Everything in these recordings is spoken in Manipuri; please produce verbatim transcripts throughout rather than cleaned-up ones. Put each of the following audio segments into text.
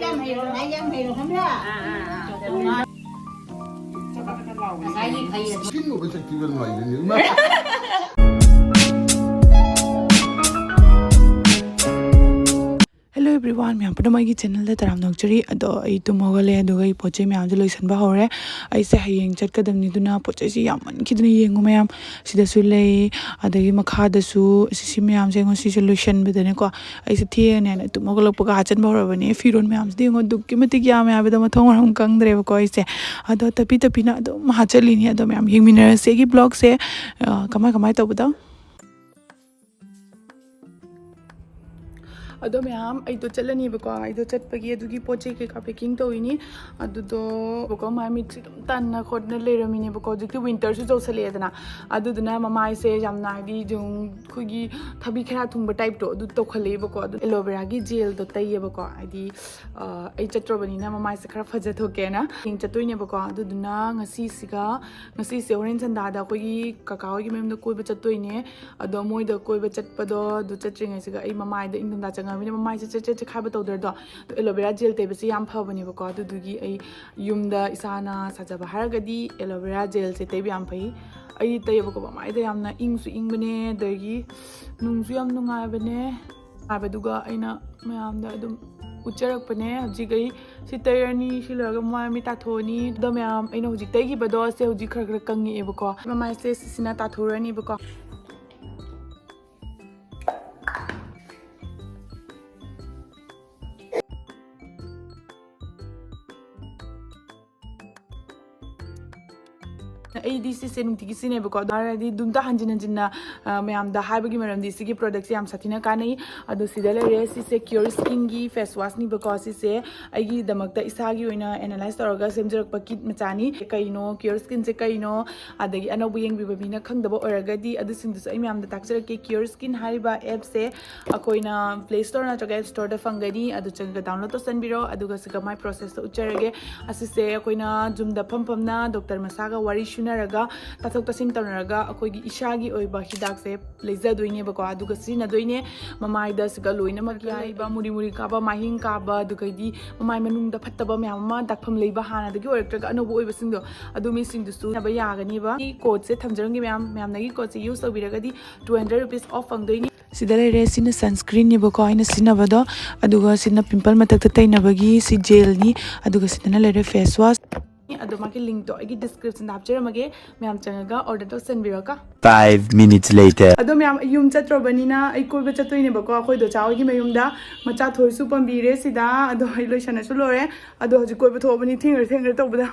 ꯌꯥꯝ ꯍꯩꯔꯣ, ꯂꯥꯏ ꯌꯥꯝ ꯍꯩꯔꯣ, ꯈꯪꯕ꯭ꯔꯥ? ꯉꯁꯥꯏꯒꯤ ꯐꯩ ꯑꯗꯨ꯫ ꯁꯤꯟꯅꯕ ꯆꯠꯈꯤꯕ ꯅꯨꯡꯉꯥꯏꯕꯅꯤ, ꯏꯃꯥ꯫ Hello everyone, ꯃꯌꯥꯝ ꯄꯨꯝꯅꯃꯛ ꯑꯩꯒꯤ channelꯗ ꯇꯔꯥꯝꯅ ꯑꯣꯛꯆꯔꯤ꯫ ꯑꯗꯣ ꯑꯩ ꯇꯨꯝ ꯍꯧꯒꯠꯂꯦ, ꯑꯗꯨꯒ ꯑꯩ ꯄꯣꯠ ꯆꯩ ꯃꯌꯥꯝꯁꯦ ꯂꯣꯏꯁꯤꯟꯕ ꯍꯧꯔꯦ꯫ ꯑꯩꯁꯦ ꯍꯌꯦꯡ ꯆꯠꯀꯗꯕꯅꯤ, ꯑꯗꯨꯅ ꯄꯣꯠ ꯆꯩꯁꯦ ꯌꯥꯝꯃꯟꯈꯤꯗꯅ ꯌꯦꯡꯉꯨ ꯃꯌꯥꯝ, ꯁꯤꯗꯁꯨ ꯂꯩ, ꯑꯗꯒꯤ ꯃꯈꯥꯗꯁꯨ ꯁꯤ, ꯁꯤ ꯃꯌꯥꯝꯁꯦ ꯌꯦꯡꯉꯣ, ꯁꯤꯁꯦ ꯂꯣꯏꯁꯤꯟꯕꯗꯅꯦꯀꯣ ꯑꯩꯁꯦ ꯊꯦꯡꯉꯅꯤ ꯍꯥꯏꯅ ꯇꯨꯝ ꯍꯧꯒꯠꯂꯛꯄꯒ ꯍꯥꯆꯟꯕ ꯍꯧꯔꯕꯅꯦ꯫ ꯐꯤꯔꯣꯟ ꯃꯌꯥꯝꯁꯤꯗꯤ ꯌꯦꯡꯉꯣ, ꯑꯗꯨꯛꯀꯤ ꯃꯇꯤꯛ ꯌꯥꯝꯃꯦ ꯍꯥꯏꯕꯗ ꯃꯊꯣꯡ ꯃꯔꯝ ꯈꯪꯗ꯭ꯔꯦꯕꯀꯣ ꯑꯩꯁꯦ꯫ ꯑꯗꯣ ꯇꯞꯄꯤ ꯇꯞꯄꯤꯅ ꯑꯗꯨꯝ ꯍꯥꯆꯜꯂꯤꯅꯤ꯫ ꯑꯗꯣ ꯃꯌꯥꯝ ꯌꯦꯡꯃꯤꯟꯅꯔꯁꯦ ꯑꯩꯒꯤ vlogꯁꯦ, ꯑ, ꯀꯃꯥꯏ ꯀꯃꯥꯏ ꯇꯧꯕꯗꯣ꯫ ꯑꯗꯣ ꯃꯌꯥꯝ, ꯑꯩꯗꯣ ꯆꯠꯂꯅꯤꯕꯀꯣ꯫ ꯑꯩꯗꯣ ꯆꯠꯄꯒꯤ ꯑꯗꯨꯒꯤ ꯄꯣꯠ ꯆꯩ ꯀꯩꯀꯥ packing ꯇꯧꯔꯤꯅꯤ꯫ ꯑꯗꯨꯗꯣ ꯀꯣ, ꯃꯥꯏ ꯃꯤꯠꯁꯦ ꯑꯗꯨꯝ ꯇꯟꯅ ꯈꯣꯠꯅ ꯂꯩꯔꯝꯃꯤꯅꯦꯕꯀꯣ꯫ ꯍꯧꯖꯤꯛꯇꯤ winterꯁꯨ ꯌꯧꯁꯜꯂꯛꯑꯦꯗꯅ, ꯑꯗꯨꯗꯨꯅ ꯃꯃꯥꯏꯁꯦ ꯌꯥꯝꯅ, ꯍꯥꯏꯗꯤ, ꯑꯗꯨꯝ ꯑꯩꯈꯣꯏꯒꯤ ꯊꯕꯤ ꯈꯦꯔꯥ ꯊꯣꯡꯕ typeꯇꯣ ꯑꯗꯨ ꯇꯧꯈꯠꯂꯛꯑꯦꯕꯀꯣ꯫ ꯑꯗꯨ aloe veraꯒꯤ gelꯗꯣ ꯇꯩꯌꯦꯕꯀꯣ꯫ ꯍꯥꯏꯗꯤ, ꯑ, ꯑꯩ ꯆꯠꯇ꯭ꯔꯕꯅꯤꯅ ꯃꯃꯥꯏꯁꯦ ꯈꯔ ꯐꯖꯊꯣꯛꯀꯦꯅ ꯍꯌꯦꯡ ꯆꯠꯇꯣꯏꯅꯦꯕꯀꯣ꯫ ꯑꯗꯨꯗꯨꯅ ꯉꯁꯤꯁꯤꯒ, ꯉꯁꯤꯁꯦ ꯍꯣꯔꯦꯟ ꯁꯟꯗꯥꯗ ꯑꯩꯈꯣꯏꯒꯤ ꯀꯀꯥ ꯍꯣꯏꯒꯤ ꯃꯌꯨꯝꯗ ꯀꯣꯏꯕ ꯆꯠꯇꯣꯏꯅꯦ꯫ ꯑꯗꯣ ꯃꯣꯏꯗ ꯀꯣꯏꯕ ꯆꯠꯄꯗꯣ, ꯑꯗꯨ ꯆꯠꯇ꯭ꯔꯤꯉꯩꯁꯤꯒ ꯑꯩ ꯃꯃꯥꯏꯗ, ꯏꯪꯊꯝꯊꯥ ꯆꯪꯉꯕꯅꯤꯅ ꯃꯃꯥꯏꯁꯦ ꯆꯦꯠ ꯆꯦꯠ ꯆꯦꯠꯈꯥꯏꯕ ꯇꯧꯗꯣꯏꯗꯣ, ꯑꯗꯣ aloe vera gel ꯇꯩꯕꯁꯦ ꯌꯥꯝ ꯐꯕꯅꯦꯕꯀꯣ꯫ ꯑꯗꯨꯗꯨꯒꯤ ꯑꯩ ꯌꯨꯝꯗ ꯏꯁꯥꯅ ꯁꯥꯖꯕ ꯍꯥꯏꯔꯒꯗꯤ aloe vera gelꯁꯦ ꯇꯩꯕ ꯌꯥꯝ ꯐꯩ꯫ ꯑꯩ ꯇꯩꯌꯦꯕꯀꯣ, ꯃꯃꯥꯏꯗ ꯌꯥꯝꯅ ꯏꯪꯁꯨ ꯏꯪꯕꯅꯦ, ꯑꯗꯒꯤ ꯅꯨꯡꯁꯨ ꯌꯥꯝ ꯅꯨꯡꯉꯥꯏꯕꯅꯦ꯫ ꯅꯨꯡꯉꯥꯏꯕꯗꯨꯒ ꯑꯩꯅ ꯃꯌꯥꯝꯗ ꯑꯗꯨꯝ ꯎꯠꯆꯔꯛꯄꯅꯦ꯫ ꯍꯧꯖꯤꯛ ꯑꯩ ꯁꯤ ꯇꯩꯔꯅꯤ, ꯁꯤ ꯂꯣꯏꯔꯒ ꯃꯃꯥꯏ ꯃꯃꯤꯠ ꯇꯥꯊꯣꯛꯑꯅꯤ꯫ ꯑꯗꯣ ꯃꯌꯥꯝ, ꯑꯩꯅ ꯍꯧꯖꯤꯛ ꯇꯩꯈꯤꯕꯗꯣ ꯁꯦ ꯍꯧꯖꯤꯛ ꯈꯔ ꯈꯔ ꯀꯪꯉꯛꯑꯦꯕꯀꯣ꯫ ꯃꯃꯥꯏꯁꯦ ꯁꯤꯁꯤꯅ ꯇꯥꯊꯣꯛꯎꯔꯅꯤꯕꯀꯣ꯫ ꯑꯩꯗꯤ ꯁꯤꯁꯦ ꯅꯨꯡꯇꯤꯒꯤ ꯁꯤꯖꯤꯟꯅꯩꯕꯀꯣ꯫ ꯑꯗꯨ ꯍꯥꯏꯔꯗꯤ ꯑꯗꯨꯝꯇ ꯍꯟꯖꯤꯟ ꯍꯟꯖꯤꯟꯅ, ꯑ, ꯃꯌꯥꯝꯗ ꯍꯥꯏꯕꯒꯤ ꯃꯔꯝꯗꯤ ꯁꯤꯒꯤ productꯁꯦ ꯌꯥꯝ ꯁꯥꯊꯤꯅ ꯀꯥꯟꯅꯩ꯫ ꯑꯗꯣ ꯁꯤꯗ ꯂꯩꯔꯦ, ꯁꯤꯁꯦ Cure Skinꯒꯤ face washꯅꯤꯕꯀꯣ꯫ ꯁꯤꯁꯦ ꯑꯩꯒꯤꯗꯃꯛꯇ ꯏꯁꯥꯒꯤ ꯑꯣꯏꯅ analyze ꯇꯧꯔꯒ ꯁꯦꯝꯖꯔꯛꯄ kit ꯃꯆꯥꯅꯤ꯫ ꯀꯩꯅꯣ Cure Skinꯁꯦ ꯀꯩꯅꯣ, ꯑꯗꯒꯤ ꯑꯅꯧꯕ ꯌꯦꯡꯕꯤꯕ ꯃꯤꯅ ꯈꯪꯗꯕ ꯑꯣꯏꯔꯒꯗꯤ ꯑꯗꯨꯁꯤꯡꯗꯨꯁꯨ ꯑꯩ ꯃꯌꯥꯝꯗ ꯇꯥꯛꯆꯔꯛꯀꯦ꯫ Cure Skin ꯍꯥꯏꯔꯤꯕ appꯁꯦ ꯑꯩꯈꯣꯏꯅ Play Store ꯅꯠꯇ꯭ꯔꯒ App Storeꯗ ꯐꯪꯒꯅꯤ꯫ ꯑꯗꯨ ꯆꯪꯉꯒ download ꯇꯧꯁꯟꯕꯤꯔꯣ꯫ ꯑꯗꯨꯒ ꯁꯤꯒ ꯃꯥꯏ processꯇꯣ ꯎꯠꯆꯔꯒꯦ꯫ ꯑꯁꯤꯁꯦ ꯑꯩꯈꯣꯏꯅ ꯌꯨꯝꯗ ꯐꯝ ꯐꯝꯅ doctor ꯃꯁꯥꯒ ꯋꯥꯔꯤ ꯈꯟꯅꯔꯒ, ꯇꯥꯊꯣꯛ ꯇꯥꯁꯤꯟ ꯇꯧꯅꯔꯒ ꯑꯩꯈꯣꯏꯒꯤ ꯏꯁꯥꯒꯤ ꯑꯣꯏꯕ ꯍꯤꯗꯥꯛꯁꯦ ꯂꯩꯖꯗꯣꯏꯅꯦꯕꯀꯣ꯫ ꯑꯗꯨꯒ ꯁꯤꯖꯤꯟꯅꯗꯣꯏꯅꯦ ꯃꯃꯥꯏꯗ ꯁꯤꯒ ꯂꯣꯏꯅꯃꯛ ꯌꯥꯏꯕ, ꯃꯨꯔꯤ ꯃꯨꯔꯤ ꯀꯥꯕ, ꯃꯥꯏꯍꯤꯡ ꯀꯥꯕ, ꯑꯗꯨꯒꯩꯗꯤ ꯃꯃꯥꯏ ꯃꯅꯨꯡꯗ ꯐꯠꯇꯕ ꯃꯌꯥꯝ ꯑꯃ, ꯗꯥꯛꯐꯝ ꯂꯩꯕ ꯍꯥꯟꯅꯗꯒꯤ ꯑꯣꯏꯔꯛꯇ꯭ꯔꯒ ꯑꯅꯧꯕ ꯑꯣꯏꯕꯁꯤꯡꯗꯣ, ꯑꯗꯨ ꯃꯤꯁꯤꯡꯗꯨꯁꯨ ꯁꯤꯖꯤꯟꯅꯕ ꯌꯥꯒꯅꯤꯕ꯫ ꯁꯤ code ꯁꯦ ꯊꯝꯖꯔꯝꯒꯦ ꯃꯌꯥꯝ, ꯃꯌꯥꯝꯅꯒꯤ code ꯁꯦ use ꯇꯧꯕꯤꯔꯒꯗꯤ two hundred rupees off ꯐꯪꯗꯣꯏꯅꯤ꯫ ꯁꯤꯗ ꯂꯩꯔꯦ, ꯁꯤꯅ sunscreen ꯅꯦꯕꯀꯣ ꯑꯩꯅ ꯁꯤꯖꯤꯟꯅꯕꯗꯣ, ꯑꯗꯨꯒ ꯁꯤꯅ pimple ꯃꯊꯛꯇ ꯇꯩꯅꯕꯒꯤ ꯁꯤ gel ꯅꯤ, ꯑꯗꯨꯒ ꯁꯤꯗꯅ ꯂꯩꯔꯦ face wash꯫ ꯑꯗꯣ ꯃꯥꯒꯤ link ꯇꯣ ꯑꯩꯒꯤ description ꯗ ꯍꯥꯞꯆꯔꯝꯃꯒꯦ, ꯃꯌꯥꯝ ꯆꯪꯉꯒ order ꯇꯧꯁꯟꯕꯤꯔꯣꯀꯣ꯫ Five minutes later. ꯑꯗꯣ ꯃꯌꯥꯝ, ꯑꯩ ꯌꯨꯝ ꯆꯠꯇ꯭ꯔꯕꯅꯤꯅ ꯑꯩ ꯀꯣꯏꯕ ꯆꯠꯇꯣꯏꯅꯦꯕꯀꯣ, ꯑꯩꯈꯣꯏ ꯗꯣꯆꯥ ꯍꯣꯏꯒꯤ ꯃꯌꯨꯝꯗ꯫ ꯃꯆꯥ ꯊꯣꯏꯁꯨ ꯄꯝꯕꯤꯔꯦ ꯁꯤꯗ꯫ ꯑꯗꯣ ꯑꯩ ꯂꯣꯏꯁꯟꯅꯁꯨ ꯂꯣꯏꯔꯦ꯫ ꯑꯗꯣ ꯍꯧꯖꯤꯛ ꯀꯣꯏꯕ ꯊꯣꯛꯑꯕꯅꯤ, ꯊꯦꯡꯈ꯭ꯔꯦ ꯊꯦꯡꯈ꯭ꯔꯦ ꯇꯧꯕꯗ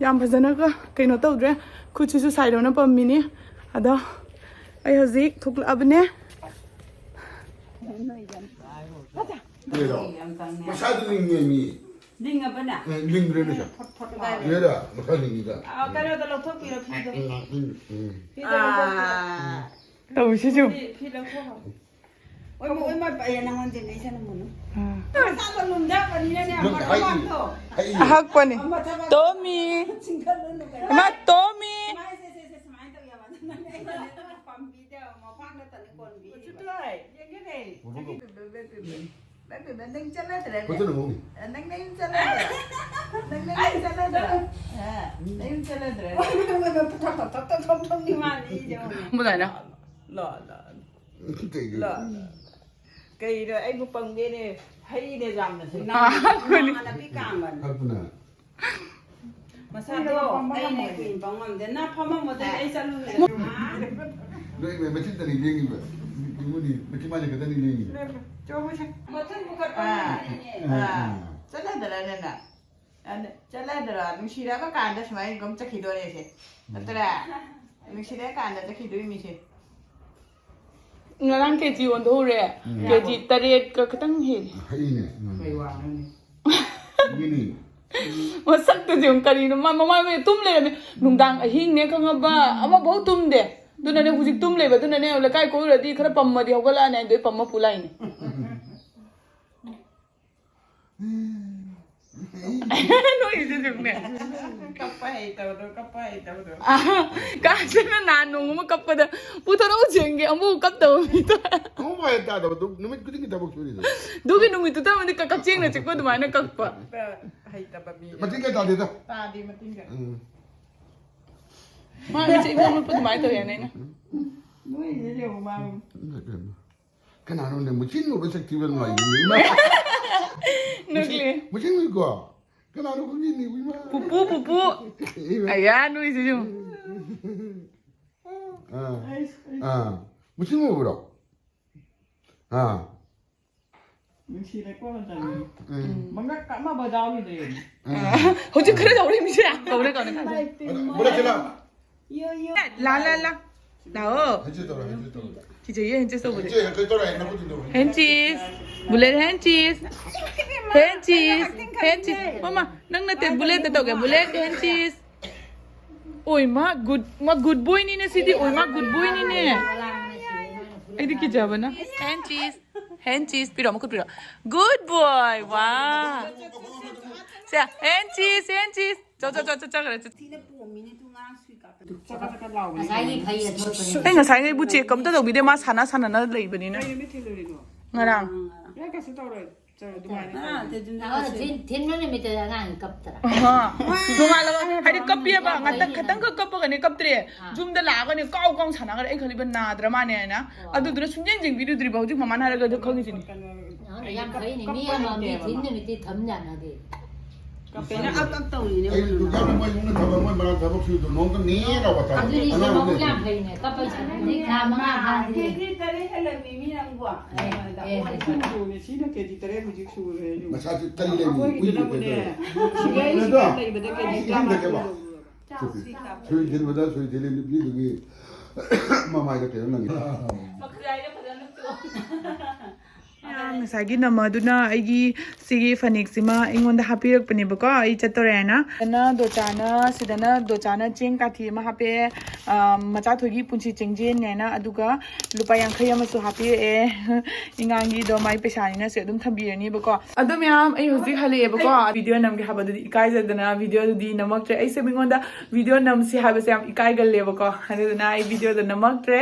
ꯌꯥꯝ ꯐꯖꯅꯒ ꯀꯩꯅꯣ ꯇꯧꯗ꯭ꯔꯦ꯫ ꯈꯨꯠꯁꯤꯁꯨ ꯁꯥꯏꯗꯧꯅ ꯄꯝꯃꯤꯅꯤ꯫ ꯑꯗꯣ ꯑꯩ ꯍꯧꯖꯤꯛ ꯊꯣꯛꯂꯛꯑꯕꯅꯦ꯫ ꯃꯁꯥꯗ ꯂꯤꯡꯉꯦ ꯃꯤ꯫ ꯂꯤꯡꯉꯕꯅ? ꯎꯝ, ꯂꯤꯡꯗ꯭ꯔꯦꯅꯦ ꯁꯥꯔ꯫ ꯐꯣꯠ ꯐꯣꯠ ꯂꯥꯎꯔꯦ꯫ ꯌꯦꯔꯥ, ꯃꯁꯥ ꯂꯤꯡꯉꯤꯗ꯫ ꯑꯥ, ꯀꯩꯅꯣꯗ ꯂꯧꯊꯣꯛꯄꯤꯔꯣ ꯐꯤꯗꯣ꯫ ꯎꯝ, ꯎꯝ, ꯎꯝ꯫ ꯐꯤꯗꯣ ꯂꯧꯊꯣꯛꯄꯤꯔꯣ꯫ ꯑꯥ꯫ ꯇꯧꯁꯤꯁꯨ꯫ ꯐꯤ, ꯐꯤ ꯂꯧꯊꯣꯛꯈ꯭ꯔꯣ꯫ ꯑꯣꯏ, ꯑꯣꯏ, ꯃꯥ ꯄꯥꯏꯌꯦ ꯅꯪꯉꯣꯟꯗ ꯅꯦ ꯏꯆꯟ ꯑꯃꯨꯅꯨ꯫ ꯑꯥ꯫ ꯃꯁꯥꯗꯣ ꯂꯨꯝꯗꯕꯅꯤꯅꯅꯦ, ꯅꯪ ꯃꯇꯣꯟ ꯍꯥꯏ-, ꯃꯄꯥꯟꯗꯣ꯫ ꯍꯥꯏ-, ꯑꯍꯛꯄꯅꯤ꯫ ꯃꯊꯛ ꯃꯄꯥꯟ ꯇꯣꯝꯃꯤ꯫ ꯆꯤꯡꯈꯠꯂꯨꯅꯨ ꯀꯩꯅꯣ꯫ ꯏꯃꯥ ꯇꯣꯝꯃꯤ꯫ ꯁꯨꯃꯥꯏ, ꯁꯦ, ꯁꯦ, ꯁꯦ, ꯁꯨꯃꯥꯏꯅ ꯇꯧ ꯌꯥꯕ꯫ ꯅꯪ ꯄꯥꯝꯕꯤꯗ ꯃꯄꯥꯟꯗ ꯇꯅꯤ ꯀꯣꯟꯕꯤ꯫ ꯎꯆꯨ ꯇꯨ ꯍꯥꯏ, ꯌꯦꯡꯒꯦꯅꯦ꯫ ꯅꯪ ꯆꯠꯂꯗ꯭ꯔꯦ꯫ ꯐꯖꯅ ꯃꯑꯣꯡ꯫ ꯅꯪ ꯅꯌꯨꯝ ꯆꯠꯂꯗ꯭ꯔꯦ꯫ ꯅꯪ ꯅꯌꯨꯝ ꯆꯠꯂꯗ꯭ꯔꯦ꯫ ꯑ, ꯅꯌꯨꯝ ꯆꯠꯂꯗ꯭ꯔꯦ꯫ ꯊꯣꯛ, ꯊꯣꯛ, ꯊꯣꯛ, ꯊꯣꯛ, ꯊꯣꯛꯅꯤ ꯃꯥꯅꯤ, ꯌꯦꯡꯉꯨꯅꯦ꯫ ꯃꯨꯗꯥꯏꯅ꯫ ꯂꯣ, ꯂꯣ꯫ ꯀꯩꯒꯤ? ꯂꯣ, ꯂꯣ꯫ ꯀꯩꯅꯣ ꯑꯩꯕꯨ ꯄꯪꯒꯦꯅꯦ, ꯍꯩꯅꯦ ꯌꯥꯝꯅꯁꯨ꯫ ꯑꯥ, ꯑꯩꯈꯣꯏꯅꯤ꯫ ꯅꯃꯥꯟꯅꯕꯤ ꯀꯥꯡꯕꯅꯤ꯫ ꯍꯛꯄꯅ꯫ ꯃꯁꯥꯗꯣ ꯑꯩꯅ ꯀꯨꯏꯅ ꯄꯪ ꯉꯝꯗꯦ꯫ ꯅꯪ ꯐꯝꯃꯝꯃꯣ, ꯑꯗꯨꯗꯤ ꯑꯩ ꯆꯠꯂꯨꯔꯦ꯫ ꯅꯣꯏ ꯃ-, ꯃꯆꯤꯟ ꯇꯅꯤ ꯂꯦꯡꯉꯤꯕ꯫ ꯃꯤꯉꯣꯟꯗꯤ ꯃꯆꯤꯟ ꯃꯥꯁꯦ ꯈꯛꯇꯅꯤ ꯂꯦꯡꯉꯤꯕ꯫ ꯃꯊꯟꯕꯨ ꯈꯔ ꯑꯥ, ꯄꯪꯉꯝꯃꯅꯤꯅꯦ꯫ ꯑꯥ, ꯆꯠꯂꯗ꯭ꯔꯥ ꯅꯪ? ꯑꯗ ꯆꯠꯂꯗ꯭ꯔꯥ? ꯅꯨꯡꯁꯤꯔꯛꯑꯀꯥꯟꯗ ꯁꯨꯃꯥꯏꯅ ꯑꯗꯨꯝ ꯆꯠꯈꯤꯗꯣꯔꯦꯁꯦ꯫ ꯅꯠꯇ꯭ꯔꯥ? ꯅꯨꯡꯁꯤꯔꯛꯑꯀꯥꯟꯗ ꯆꯠꯈꯤꯗꯣꯏ ꯃꯤꯁꯦ꯫ ꯉꯔꯥꯡ ꯀꯦꯖꯤ ꯑꯣꯟꯊꯣꯛꯎꯔꯦ꯫ ꯎꯝ꯫ ꯀꯦꯖꯤ ꯇꯔꯦꯠꯀ ꯈꯤꯇꯪ ꯍꯦꯜꯂꯦ꯫ ꯍꯩꯅꯦ꯫ ꯎꯝ꯫ ꯀꯩ ꯋꯥꯅꯣꯅꯦ? ꯃꯤꯅꯤ꯫ ꯃꯁꯛꯇꯨꯗꯤ ꯑꯃꯨꯛ ꯀꯔꯤꯅꯣ? ꯃꯥ ꯃꯃꯥꯏ ꯃꯃꯤꯠ ꯇꯨꯝ ꯂꯩꯔꯝꯃꯦ꯫ ꯅꯨꯡꯗꯥꯡ ꯑꯍꯤꯡꯅꯦ ꯈꯪꯉꯕ? ꯑꯃꯐꯥꯎ ꯇꯨꯝꯗꯦ꯫ ꯑꯗꯨꯅꯅꯦ ꯍꯧꯖꯤꯛ ꯇꯨꯝ ꯂꯩꯕ꯫ ꯑꯗꯨꯅꯅꯦ ꯂꯩꯀꯥꯏ ꯀꯣꯏꯔꯨꯔꯗꯤ ꯈꯔ ꯄꯝꯃꯗꯤ ꯍꯧꯒꯠꯂꯛꯑꯅꯤ ꯍꯥꯏꯅ ꯑꯗꯨꯗꯩ ꯄꯝꯃ ꯄꯨ ꯂꯥꯛꯏꯅꯦ꯫ ꯅꯣꯏꯁꯦ ꯆꯨꯝꯅꯦ꯫ ꯀꯞꯄ ꯍꯩꯇꯕꯗꯣ, ꯀꯞꯄ ꯍꯩꯇꯕꯗꯣ꯫ ꯀꯥꯁꯤꯅ ꯅꯍꯥꯟ ꯅꯣꯡꯃ ꯀꯞꯄꯗ ꯄꯨꯊꯣꯔꯛꯎ ꯆꯦꯡꯒꯦ ꯑꯃꯨꯛ ꯀꯞꯇꯕ ꯃꯤꯗꯣ꯫ ꯑꯃꯨꯛ ꯍꯦꯛ ꯇꯥꯗꯕ, ꯑꯗꯨ ꯅꯨꯃꯤꯠ ꯈꯨꯗꯤꯡꯒꯤ ꯊꯕꯛ ꯁꯨꯔꯤꯗꯣ꯫ ꯑꯗꯨꯒꯤ ꯅꯨꯃꯤꯠꯇꯨꯗ ꯑꯃꯗꯤ ꯀꯛ-, ꯀꯛꯆꯦꯡꯅ ꯆꯤꯛꯄ ꯑꯗꯨꯃꯥꯏꯅ ꯀꯛꯄ꯫ ꯀꯞꯄ ꯍꯩꯇꯕ ꯃꯤ꯫ ꯃꯇꯤꯡꯒ ꯇꯥꯗꯦꯗ꯫ ꯇꯥꯗꯦ ꯃꯇꯤꯡꯒ꯫ ꯎꯝ꯫ ꯃꯥ ꯃꯤꯠꯁꯦ ꯏꯃꯣꯠ ꯃꯣꯠꯄ ꯑꯗꯨꯃꯥꯏꯅ ꯇꯧꯋꯦ ꯍꯥꯏꯅ ꯑꯩꯅ꯫ ꯅꯣꯏꯁꯦ ꯌꯦꯡꯉꯨ ꯃꯥ꯫ ꯀꯅꯥꯅꯣꯅꯦ ꯃꯨꯆꯤꯟ ꯃꯨꯕ ꯁꯛꯊꯤꯕ ꯅꯨꯡꯉꯥꯏꯕ ꯃꯤ? ꯅꯣꯛꯂꯤ꯫ ꯃꯨꯆꯤꯟ ꯃꯨꯏꯀꯣ? ꯀꯅꯥꯅꯣ ꯈꯪꯗꯦꯅꯦ, ꯏꯃꯥ꯫ ꯄꯨꯄꯨ, ꯄꯨꯄꯨ꯫ ꯏꯃꯥ꯫ ꯑꯌꯥ, ꯅꯣꯏꯁꯤꯁꯨ꯫ ꯑꯥ꯫ ꯑꯥ꯫ ꯃꯨꯆꯤꯟ ꯃꯨꯕ꯭ꯔꯣ? ꯑꯥ꯫ ꯅꯨꯡꯁꯤꯔꯦꯀꯣ, ꯃꯇꯝꯁꯦ꯫ ꯎꯝ꯫ ꯃꯉꯛ ꯑꯃꯐꯥꯎ ꯌꯥꯎꯈꯤꯗ꯭ꯔꯦ꯫ ꯎꯝ꯫ ꯍꯧꯖꯤꯛ ꯈꯔ ꯌꯥꯎꯔꯛꯏ, ꯃꯤꯁꯦ ꯌꯥꯝ ꯀꯧꯔꯦ, ꯀꯧꯔꯦ, ꯀꯧꯔꯦ꯫ ꯑꯗꯣ, ꯕꯨꯂꯦꯠꯁꯤꯅ? ꯂꯥ, ꯂꯥ, ꯂꯥ꯫ ꯂꯥꯛꯑꯣ꯫ ꯍꯦꯟꯆꯦ ꯇꯧꯔꯣ, ꯍꯦꯟꯆꯦ ꯇꯧꯔꯣ꯫ ꯀꯤꯖꯩꯌꯦ, ꯍꯦꯟꯆꯦ ꯇꯧꯕꯗꯤ꯫ ꯍꯦꯟꯆꯦ, ꯀꯩ ꯇꯧꯔꯣ, ꯍꯦꯟ ꯅꯈꯨꯠ ꯊꯤꯟꯗꯣꯛꯑꯣ, ꯍꯦꯟꯆꯦ꯫ ꯍꯦꯟꯆꯤꯁ꯫ ꯕꯨꯂꯦꯠ ꯍꯦꯟꯆꯤꯁ꯫ ꯍꯦꯟꯆꯤꯁ꯫ ꯍꯦꯟꯆꯤꯁ꯫ ꯃꯃꯥ, ꯅꯪ ꯅꯠꯇꯦ, ꯕꯨꯂꯦꯠꯅ ꯇꯧꯒꯦ꯫ ꯕꯨꯂꯦꯠ ꯍꯦꯟꯆꯤꯁ꯫ ꯑꯣꯏ, ꯃꯥ ꯒꯨꯗ, ꯃꯥ ꯒꯨꯗ ꯕꯣꯏꯅꯤꯅꯦ ꯁꯤꯗꯤ꯫ ꯑꯣꯏ, ꯃꯥ ꯒꯨꯗ ꯕꯣꯏꯅꯤꯅꯦ꯫ ꯑꯩꯗꯤ ꯀꯤꯖꯕꯅ꯫ ꯍꯦꯟ ꯆꯤꯁ꯫ ꯍꯦꯟ ꯆꯤꯁ ꯄꯤꯔꯣ, ꯃꯈꯨꯠ ꯄꯤꯔꯣ꯫ ꯒꯨꯗ ꯕꯣꯏ, ꯋꯥ꯫ ꯁꯦ, ꯍꯦꯟ ꯆꯤꯁ, ꯍꯦꯟ ꯆꯤꯁ꯫ ꯆꯣ, ꯆꯣ, ꯆꯣ, ꯆꯣ, ꯆꯠꯈ꯭ꯔꯦ, ꯆꯠ-꯫ ꯊꯤꯅ ꯄꯣꯝꯃꯤꯅꯦ, ꯇꯨ ꯉꯔꯥꯡ ꯁꯨꯏ ꯀꯥꯞꯄꯗꯣ꯫ ꯆꯀꯠ ꯆꯀꯠ ꯂꯥꯎꯕꯅꯦ꯫ ꯉꯁꯥꯏꯒꯤ ꯐꯩ ꯑꯗꯨ ꯐꯩ꯫ ꯑꯩ ꯉꯁꯥꯏꯉꯩꯕꯨ ꯆꯦꯛ ꯑꯝꯇ ꯇꯧꯕꯤꯗꯦ, ꯃꯥ ꯁꯥꯟꯅ ꯁꯥꯟꯅꯅ ꯂꯩꯕꯅꯤꯅ꯫ ꯀꯩ ꯅꯨꯃꯤꯠ ꯊꯤꯜꯂꯨꯔꯤꯅꯣ? ꯉꯔꯥꯡ꯫ ꯉꯔꯥꯡ꯫ ꯌꯥ, ꯀꯩꯁꯨ ꯇꯧꯔꯣꯏ꯫ ꯆꯠꯂꯣ, ꯑꯗꯨꯃꯥꯏꯅ ꯉꯔꯥꯡ ꯇꯧꯔꯣꯏ꯫ ꯑꯗꯨ ꯑꯗꯨꯝ ꯑ, ꯊꯤꯟ-, ꯊꯤꯟꯕ ꯅꯨꯃꯤꯠꯇꯗꯤ ꯑꯉꯥꯡ ꯀꯞꯇ꯭ꯔꯥ? ꯑꯍ꯫ ꯅꯣꯡꯉꯥꯜꯂꯒ ꯍꯥꯏꯗꯤ ꯀꯞꯄꯤꯑꯕ, ꯌꯥꯝ ꯉꯥꯛꯇꯪ ꯐꯩꯅꯦ ꯈꯇꯪ ꯅꯪ꯫ ꯈꯛ ꯀꯞꯄꯒꯅꯦ ꯀꯞꯇ꯭ꯔꯦ꯫ ꯑꯥ꯫ ꯌꯨꯝꯗ ꯂꯥꯛꯑꯒꯅꯦ ꯀꯥꯎ ꯀꯥꯎ ꯁꯥꯟꯅꯈ꯭ꯔꯦ꯫ ꯑꯩ ꯈꯜꯂꯤꯕ ꯅꯥꯗ꯭ꯔ ꯃꯥꯅꯦ ꯍꯥꯏꯅ꯫ ꯑꯣ꯫ ꯑꯗꯨꯗꯨꯅ ꯁꯨꯡꯌꯦꯡ ꯌꯦꯡꯕꯤꯔꯨꯗ꯭ꯔꯤꯕ꯫ ꯍꯧꯖꯤꯛ ꯃꯃꯥꯅ ꯍꯥꯏꯔꯒ ꯑꯗꯨ ꯈꯪꯉꯤꯁꯤꯅꯤ꯫ ꯑ, ꯌꯥꯝ ꯐꯩꯅꯦ꯫ ꯃꯤ ꯑꯃ ꯃꯤ ꯊꯤꯟ ꯅꯨꯃꯤꯠꯇꯤ ꯊꯝ ꯌꯥꯅꯗꯦ꯫ ꯀꯩꯅꯣ ꯑꯞ ꯑꯞ ꯇꯧꯔꯤꯅꯦ ꯑꯩ ꯃꯣꯏꯅ꯫ ꯗꯨꯀꯥꯟ ꯃꯣꯏ ꯏꯃꯨꯡꯅ ꯊꯕꯛ, ꯃꯣꯏ ꯃꯅꯥꯛ ꯊꯕꯛ ꯁꯨꯏꯗꯣ ꯅꯣꯡꯃꯇ ꯅꯦ ꯂꯥꯎꯕ ꯇꯥꯗꯦ꯫ ꯑꯗꯨꯗꯤ ꯑꯉꯥꯡ ꯃꯕꯨꯛ ꯑꯃꯅ ꯌꯥꯝ ꯐꯩꯅꯦ꯫ ꯀꯞꯄ ꯁꯥꯟꯅꯗꯦ, ꯊꯥ ꯃꯉꯥ ꯐꯥꯗ꯭ꯔꯤ꯫ ꯀꯦꯖꯤ ꯇꯔꯦꯠ ꯍꯦꯜꯂꯝꯃꯤ ꯃꯤ ꯅꯪꯕꯨ꯫ ꯑꯦ, ꯑꯦ, ꯑꯦ꯫ ꯁꯤꯅ ꯀꯦꯖꯤ ꯇꯔꯦꯠ ꯍꯧꯖꯤꯛ ꯁꯨꯔꯦ꯫ ꯃꯁꯥꯁꯨ ꯀꯜꯂꯦ, ꯃꯤ ꯑꯩꯈꯣꯏꯒꯤꯗꯨꯅꯕꯨꯅꯦ, ꯎꯏꯌꯦ, ꯁꯤꯒꯥꯏ ꯀꯩꯅꯣ꯫ ꯁꯤꯒꯥꯏ ꯂꯩꯕꯗ ꯀꯦꯖꯤ ꯏꯁꯤꯡ ꯊꯛꯀꯦꯕ꯫ ꯇꯔꯥꯃꯉꯥ ꯁꯨꯔꯦ꯫ ꯁꯨꯏ ꯊꯤꯟꯕꯗ ꯁꯨꯏ ꯊꯤꯜꯂꯤ ꯅꯨꯄꯤꯗꯨꯒꯤ ꯃꯃꯥꯏꯗ ꯀꯩꯅꯣ ꯅꯪꯉꯤ꯫ ꯃꯈꯌꯥꯏꯗ ꯐꯖꯅ ꯆꯣ-꯫ ꯉꯁꯥꯏꯒꯤ ꯅꯝꯃꯗꯨꯅ ꯑꯩꯒꯤ ꯁꯤꯒꯤ ꯐꯅꯦꯛꯁꯤꯃ ꯑꯩꯉꯣꯟꯗ ꯍꯥꯞꯄꯤꯔꯛꯄꯅꯦꯕꯀꯣ, ꯑꯩ ꯆꯠꯇꯣꯔꯦ ꯍꯥꯏꯅ꯫ ꯁꯤꯗꯅ ꯗꯣꯆꯥꯅ, ꯁꯤꯗꯅ ꯗꯣꯆꯥꯅ ꯆꯦꯡ ꯀꯥꯊꯤ ꯑꯃ ꯍꯥꯞꯄꯛꯑꯦ꯫ ꯑꯥ, ꯃꯆꯥꯊꯣꯏꯒꯤ ꯄꯨꯟꯁꯤ ꯆꯦꯡꯖꯦꯟꯅꯦꯅ, ꯑꯗꯨꯒ ꯂꯨꯄꯥ ꯌꯥꯡꯈꯩ ꯑꯃꯁꯨ ꯍꯥꯞꯄꯤꯔꯛꯑꯦ꯫ ꯏꯉꯥꯡꯒꯤꯗꯣ ꯃꯥꯏ ꯄꯩꯁꯥꯅꯤꯅ ꯁꯤ ꯑꯗꯨꯝ ꯊꯝꯕꯤꯔꯅꯤꯕꯀꯣ꯫ ꯑꯗꯣ ꯃꯌꯥꯝ, ꯑꯩ ꯍꯧꯖꯤꯛ ꯍꯜꯂꯛꯑꯦꯕꯀꯣ꯫ ꯚꯤꯗꯤꯑꯣ ꯅꯝꯒꯦ ꯍꯥꯏꯕꯗꯨꯗꯤ ꯏꯀꯥꯏꯖꯗꯅ ꯚꯤꯗꯤꯑꯣꯗꯨꯗꯤ ꯅꯝꯃꯛꯇ꯭ꯔꯦ꯫ ꯑꯩꯁꯦ ꯃꯤꯉꯣꯟꯗ ꯚꯤꯗꯤꯑꯣ ꯅꯝꯁꯤ ꯍꯥꯏꯕꯁꯦ ꯌꯥꯝ ꯏꯀꯥꯏꯒꯜꯂꯦꯕꯀꯣ, ꯑꯗꯨꯗꯨꯅ ꯑꯩ ꯚꯤꯗꯤꯑꯣꯗꯣ ꯅꯝꯃꯛꯇ꯭ꯔꯦ꯫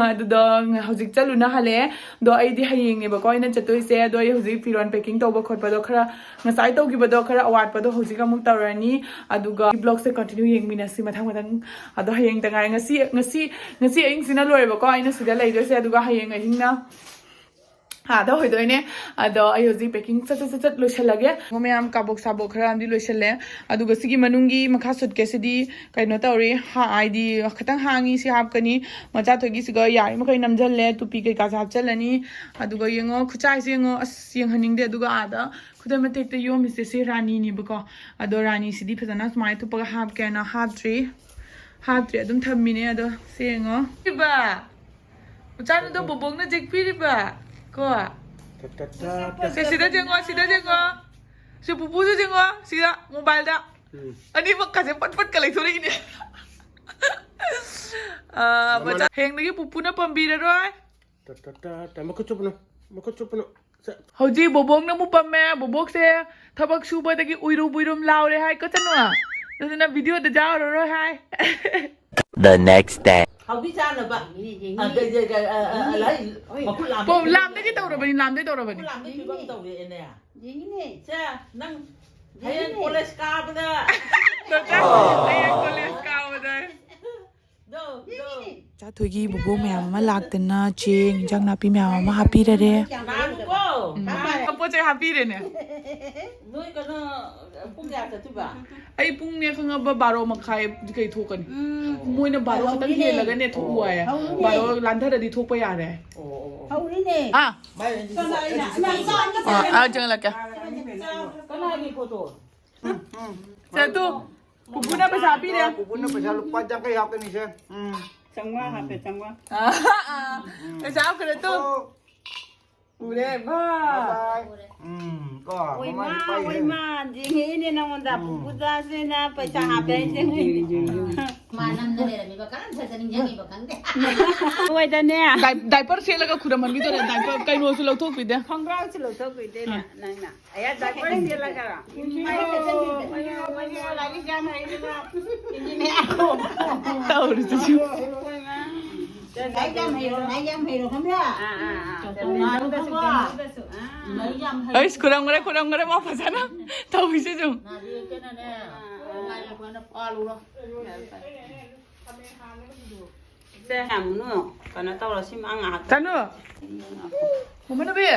ꯑꯗꯨꯗꯣ ꯍꯧꯖꯤꯛ ꯆꯠꯂꯨꯅ ꯍꯜꯂꯛꯑꯦ꯫ ꯑꯗꯣ ꯑꯩꯗꯤ ꯍꯌꯦꯡꯅꯦꯕꯀꯣ ꯑꯩꯅ ꯆꯠꯇꯣꯏꯁꯦ꯫ ꯑꯗꯣ ꯑꯩ ꯍꯧꯖꯤꯛ ꯐꯤꯔꯣꯟ packing ꯇꯧꯕ ꯈꯣꯠꯄꯗꯣ ꯈꯔ, ꯉꯁꯥꯏ ꯇꯧꯈꯤꯕꯗꯣ ꯈꯔ ꯑꯋꯥꯠꯄꯗꯣ ꯍꯧꯖꯤꯛ ꯑꯃꯨꯛ ꯇꯧꯔꯅꯤ꯫ ꯑꯗꯨꯒ vlogꯁꯦ continue ꯌꯦꯡꯃꯤꯟꯅꯁꯤ ꯃꯊꯪ ꯃꯊꯪ꯫ ꯑꯗꯣ ꯍꯌꯦꯡ ꯇꯉꯥꯏ꯫ ꯉꯁꯤ, ꯉꯁꯤ, ꯉꯁꯤ ꯑꯍꯤꯡꯁꯤꯅ ꯂꯣꯏꯔꯦꯕꯀꯣ ꯑꯩꯅ ꯁꯤꯗ ꯂꯩꯗꯣꯏꯁꯦ꯫ ꯑꯗꯨꯒ ꯍꯌꯦꯡ ꯑꯍꯤꯡꯅ ꯑꯥꯗ ꯑꯣꯏꯗꯣꯏꯅꯦ꯫ ꯑꯗꯣ ꯑꯩ ꯍꯧꯖꯤꯛ packing ꯁꯠ ꯁꯠ ꯁꯠ ꯁꯠ ꯂꯣꯏꯁꯤꯜꯂꯒꯦ꯫ ꯃꯌꯥꯝ ꯀꯥꯕꯣꯛ ꯁꯥꯕꯣꯛ ꯈꯔ ꯑꯃꯗꯤ ꯂꯣꯏꯁꯤꯜꯂꯦ꯫ ꯑꯗꯨꯒ ꯁꯤꯒꯤ ꯃꯅꯨꯡꯒꯤ ꯃꯈꯥ suitcaseꯁꯤꯗꯤ ꯀꯩꯅꯣ ꯇꯧꯔꯤ, ꯍꯥ-, ꯍꯥꯏꯗꯤ ꯈꯤꯇꯪ ꯍꯥꯡꯉꯤ, ꯁꯤ ꯍꯥꯞꯀꯅꯤ꯫ ꯃꯆꯥꯊꯣꯏꯒꯤꯁꯤꯒ ꯌꯥꯔꯤꯃꯈꯩ ꯅꯝꯁꯤꯜꯂꯦ, ꯇꯨꯄꯤ ꯀꯩꯀꯥꯁꯦ ꯍꯥꯞꯆꯤꯜꯂꯅꯤ꯫ ꯑꯗꯨꯒ ꯌꯦꯡꯉꯣ, ꯈꯨꯠꯆꯥꯏꯁꯦ ꯌꯦꯡꯉꯣ, ꯑꯁ, ꯌꯦꯡꯍꯟꯅꯤꯡꯗꯦ꯫ ꯑꯗꯨꯒ ꯑꯥꯗ ꯈꯨꯗꯝ ꯃꯇꯦꯛꯇ ꯌꯣꯝꯃꯤꯁꯦ ꯁꯤ ꯔꯥꯅꯤꯅꯦꯕꯀꯣ꯫ ꯑꯗꯣ ꯔꯥꯅꯤꯁꯤꯗꯤ ꯐꯖꯅ ꯁꯨꯃꯥꯏꯅ ꯊꯨꯞꯄꯒ ꯍꯥꯞꯀꯦꯅ ꯍꯥꯞꯇ꯭ꯔꯤ꯫ ꯍꯥꯞꯇ꯭ꯔꯤ, ꯑꯗꯨꯝ ꯊꯝꯃꯤꯅꯦ꯫ ꯑꯗꯣ ꯁꯤ ꯌꯦꯡꯉꯣ꯫ ꯏꯕ! ꯃꯆꯥꯅꯨꯗꯣ ꯕꯣꯕꯣꯛꯅ ꯆꯦꯛꯄꯤꯔꯤꯕ ꯀꯣ꯫ ꯇ, ꯇ, ꯇ, ꯇ꯫ ꯁꯦ, ꯁꯤꯗ ꯌꯦꯡꯉꯣ, ꯁꯤꯗ ꯌꯦꯡꯉꯣ꯫ ꯁꯤ ꯄꯨꯄꯨꯁꯨ ꯌꯦꯡꯉꯣ, ꯁꯤꯗ mobileꯗ꯫ ꯎꯝ꯫ ꯑꯅꯤꯃꯛ ꯀꯥꯁꯦ ꯄꯠ ꯄꯠꯀ ꯂꯩꯊꯣꯔꯛꯏꯅꯦ꯫ ꯑꯥ, ꯃꯃꯥꯅ ꯃꯆꯥ, ꯍꯌꯦꯡꯗꯒꯤ ꯄꯨꯄꯨꯅ ꯄꯝꯕꯤꯔꯔꯣꯏ꯫ ꯇ, ꯇ, ꯇ, ꯇ, ꯃꯈꯨꯠ ꯆꯨꯞꯄꯅꯨ, ꯃꯈꯨꯠ ꯆꯨꯞꯄꯅꯨ꯫ ꯁꯦ꯫ ꯍꯧꯖꯤꯛ ꯕꯣꯕꯣꯛꯅ ꯑꯃꯨꯛ ꯄꯝꯃꯦ꯫ ꯕꯣꯕꯣꯛꯁꯦ ꯊꯕꯛ ꯁꯨꯕꯗꯒꯤ ꯎꯏꯔꯨꯝ ꯎꯏꯔꯨꯝ ꯂꯥꯎꯔꯦ ꯍꯥꯏ, ꯀꯆꯅꯨ꯫ ꯑꯗꯨꯅ ꯚꯤꯗꯤꯑꯣꯗ ꯌꯥꯎꯔꯔꯣꯏ ꯍꯥꯏ꯫ The next day. ꯍꯥꯎꯕꯤ ꯆꯥꯅꯕ꯫ ꯌꯦꯡꯉꯤ, ꯌꯦꯡꯉꯤ꯫ ꯑ, ꯀꯩ, ꯀꯩ, ꯀꯩ, ꯑ, ꯑ, ꯑ, ꯌꯦꯡꯉꯤ꯫ ꯂꯥꯏ, ꯍꯣꯏ꯫ ꯃꯈꯨꯠ ꯂꯥꯝꯕ ꯀꯣ, ꯐꯤꯕꯝ ꯂꯥꯝꯗꯒꯤ ꯇꯧꯔꯕꯅꯤ, ꯂꯥꯝꯗꯒꯤ ꯐꯤꯕꯝ ꯇꯧꯔꯦꯅꯦ꯫ ꯌꯦꯡꯉꯤꯅꯦ꯫ ꯁꯦ, ꯅꯪ ꯍꯌꯦꯡ ꯌꯦꯡꯉꯤꯅꯦ꯫ College ꯀꯥꯕꯗ꯫ ꯗꯣꯛꯇꯔ, ꯍꯌꯦꯡ college ꯀꯥꯕꯗ꯫ ꯗꯣ, ꯗꯣ꯫ ꯌꯦꯡꯉꯤꯅꯦ꯫ ꯆꯥꯊꯣꯏꯒꯤ ꯕꯣꯕꯣꯛ ꯃꯌꯥꯝ ꯑꯃ ꯂꯥꯛꯇꯅ ꯆꯦꯡ, ꯏꯟꯖꯥꯡ ꯅꯥꯄꯤ ꯃꯌꯥꯝ ꯑꯃ ꯍꯥꯞꯄꯤꯔꯔꯦ꯫ ꯂꯥꯛꯎꯀꯣ꯫ ꯎꯝ꯫ ꯄꯣꯠ ꯆꯩ ꯍꯥꯞꯄꯤꯔꯦꯅꯦ꯫ ꯅꯣꯏ ꯀꯩꯅꯣ, ꯄꯨꯡ ꯀꯌꯥ ꯆꯠꯇꯣꯏꯕ? ꯑꯩ ꯄꯨꯡꯅꯦ ꯈꯪꯉꯕ ꯕꯥꯔꯣ ꯃꯈꯥꯏ ꯀꯩ ꯊꯣꯛꯀꯅꯤ꯫ ꯎꯝ꯫ ꯃꯣꯏꯅ ꯕꯥꯔꯣ ꯈꯛꯇꯪ ꯍꯧꯔꯤꯅꯦ꯫ ꯍꯦꯜꯂꯒꯅꯦ ꯊꯣꯛꯎ ꯍꯥꯏꯌꯦ꯫ ꯍꯧꯔꯤꯅꯦ꯫ ꯕꯥꯔꯣ ꯂꯥꯟꯊꯔꯗꯤ ꯊꯣꯛꯄ ꯌꯥꯔꯦ꯫ ꯑꯣ, ꯑꯣ, ꯑꯣ꯫ ꯍꯧꯔꯤꯅꯦ꯫ ꯑꯥ꯫ ꯃꯥꯏ ꯑꯅꯤ ꯊꯣꯛꯑꯣ꯫ ꯑꯩ ꯍꯧꯖꯤꯛ ꯑꯥ, ꯑꯥ, ꯆꯪꯉꯛꯀꯦ꯫ ꯀꯅꯥꯒꯤ photo? ꯁꯦ, ꯇꯨ, ꯄꯨꯄꯨꯅ ꯄꯩꯁꯥ ꯄꯤꯔꯦ꯫ ꯄꯨꯄꯨꯅ ꯄꯩꯁꯥ ꯂꯨꯄꯥ ꯌꯥꯡꯈꯩ ꯍꯥꯞꯀꯅꯤꯁꯦ꯫ ꯎꯝ꯫ ꯆꯥꯝꯃꯉꯥ ꯍꯥꯞꯄꯦ, ꯆꯥꯝꯃꯉꯥ꯫ ꯑꯥ, ꯑꯥ, ꯑꯥ꯫ ꯄꯩꯁꯥ ꯍꯥꯞꯈ꯭ꯔꯦ, ꯇꯨ꯫ ꯑꯣ꯫ ꯎꯔꯦ, ꯚꯥꯏ꯫ ꯎꯝ, ꯀꯣ, ꯑꯣꯏ ꯃꯃꯥꯏꯁꯦ ꯃꯥ, ꯄꯥꯏꯈ꯭ꯔꯦ꯫ ꯑꯣꯏ ꯃꯥ, ꯌꯦꯡꯉꯛꯏꯅꯦ ꯅꯪꯉꯣꯟꯗ꯫ ꯎꯝ꯫ ꯄꯨꯄꯨꯗꯥꯁꯤꯅ ꯄꯩꯁꯥ ꯍꯥꯞꯄꯦ ꯍꯥꯏꯁꯦ꯫ ꯃꯥ ꯅꯝꯅ ꯂꯩꯔꯝꯃꯤꯕ, ꯀꯔꯝ ꯁꯠ ꯆꯠ ꯅꯤꯡꯁꯤꯡꯉꯤꯕ ꯈꯪꯗꯦ꯫ ꯑꯣꯏꯗꯅꯦ꯫ ꯗꯥꯏ-, ꯗꯥꯏꯄꯔ ꯁꯦꯠꯂꯒ ꯈꯨꯔꯝꯍꯟꯕꯤꯗꯣꯔꯦ, ꯗꯥꯏꯄꯔ ꯀꯩꯅꯣꯁꯨ ꯂꯧꯊꯣꯛꯄꯤꯗꯦ꯫ ꯈꯣꯡꯒ꯭ꯔꯥꯎꯁꯨ ꯂꯧꯊꯣꯛꯄꯤꯗꯦꯅ ꯑꯥ꯫ ꯅꯪꯅ꯫ ꯑꯌꯥ, ꯗꯥꯏꯄꯔ ꯁꯦꯠꯂꯒ꯫ ꯂꯥꯏꯔꯤꯛ ꯌꯥꯝ ꯍꯩꯗꯅ꯫ ꯇꯧꯔꯤꯁꯤꯁꯨ꯫ ꯂꯥꯏꯔꯤꯛ ꯌꯥꯝ ꯍꯩꯔꯣ, ꯂꯥꯏꯔꯤꯛ ꯌꯥꯝ ꯍꯩꯔꯣ, ꯈꯪꯕ꯭ꯔꯥ? ꯑꯥ, ꯑꯥ, ꯑꯥ꯫ ꯃꯥꯗꯣ ꯈꯪꯕ꯭ꯔꯥ? ꯂꯥꯏꯔꯤꯛ ꯌꯥꯝ ꯍꯩ꯫ ꯑꯩꯁ, ꯈꯨꯔꯝꯈ꯭ꯔꯦ, ꯈꯨꯔꯝꯈ꯭ꯔꯦ, ꯃꯥ ꯐꯖꯅ ꯇꯧꯔꯤꯁꯦ ꯁꯨꯝ꯫ ꯅꯥꯗꯦ, ꯀꯩꯅꯣꯅꯦ, ꯂꯥꯏ ꯐꯅ ꯄꯥꯜꯂꯨꯔꯣ꯫ ꯁꯦ, ꯌꯥꯝꯅꯨ, ꯀꯩꯅꯣ ꯇꯧꯔꯣ, ꯁꯤ ꯃꯥ ꯉꯥꯏꯍꯥꯛ꯫ ꯆꯅꯨ꯫ ꯃꯃꯥ ꯅꯨꯄꯤ꯫